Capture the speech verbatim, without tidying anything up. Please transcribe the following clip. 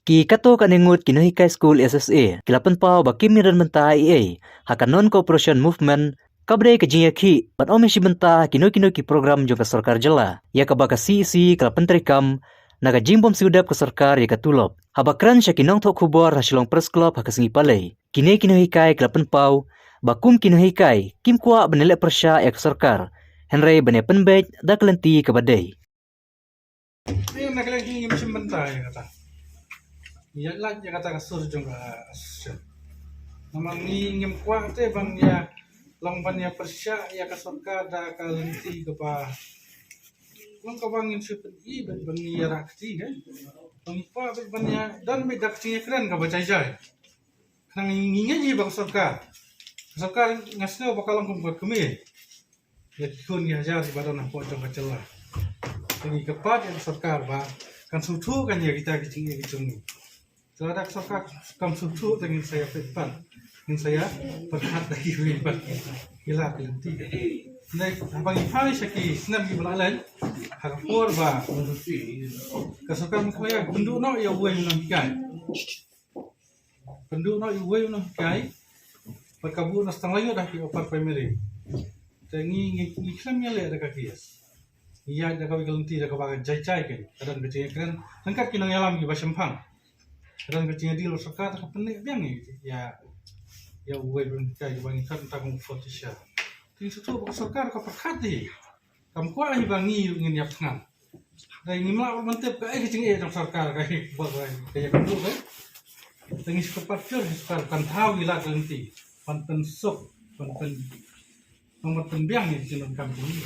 Ki katto katne ngut ki nonghikai skul S S A ki la pynpaw ba kim ïadon bynta ei ei ha ka non cooperation movement, kaba dei ka jingïakhih ban ym ïashim bynta ha kino kino ki program jong ka sorkar jylla, ïa kaba ka C E C ka la pyntreikam na ka jingbym siew dep ka sorkar ïa ka tulop. Haba kren sha ki nongthoh khubor ha Shillong Press Club ha ka sngi Palei, kine ki nonghikai ki la pynpaw ba kum ki nonghikai kim kwah ban ïaleh pyrshah ïa ka sorkar, hynrei ban ïa pynbeit da ka lynti kaba dei. Ngi na ka liang ngi ngim shim bynta ïa kata. Ïa lait ïa kata ka sur jong ka association. Namar ngi ngim kwah te ban ïa long ban ïa pyrshah ïa ka sorkar da ka lynti kaba long kaba ngin shu pyni ban ban ïa rah kti, eh. Ngi kwah ban ban ïa don beit da ka jingïakren kaba jai jai. Khnang ngi ngeit hi ba ka sorkar, ka sorkar nga sngew ba ka long kum ka kmie ïa ki khun ki hajar kiba don hapoh jong ka jylla. Te ngi kyrpad ïa ka sorkar ba kan sngewthuh kan ïa kita ki jingeh ki jong ngi. Te lada ka sorkar kam sngewthuh te ngin sa ïa peit pat, ngin sa ïa pyrkhat da kiwei pat ki lad ki lynti. Hynrei haba ngi phai sha ki snem kiba la leit, ha ka por ba ka sorkar mynta ka la ïa pynduh noh ïa uwei u nonghikai. Pynduh noh ïa uwei u nonghikai. Bad ka buh na Stang Laingut ha ki upper primary. Te ngi ngi ngi khlem ïaleh da ka case. Ngi ïaid da kawei ka lynti da kaba ka jai jai kein. Ka don ka jingïakren ryngkat ki nongïalam kiba shemphang. Ka don ka jingïadil bad sorkar da ka pynleh biang ïa ïa uwei u nonghikai uba ngi khot mynta kum u Fortisha. Te ngi sngewthuh ba ka sorkar ka pyrkhat hi. Kam kwah hi ba ngi ruh ngin ïap thngan. Dei ngim lah ban tip kaei ka jingeh jong sorkar kaei ba kaei ka ïa ka duh kaei. Te ngi shu kyrpad jur ïa sorkar kan thaw ïa la ka lynti ban pynsuk ban pyn ban pynbiang ïa ka jingdonkam jong ngi.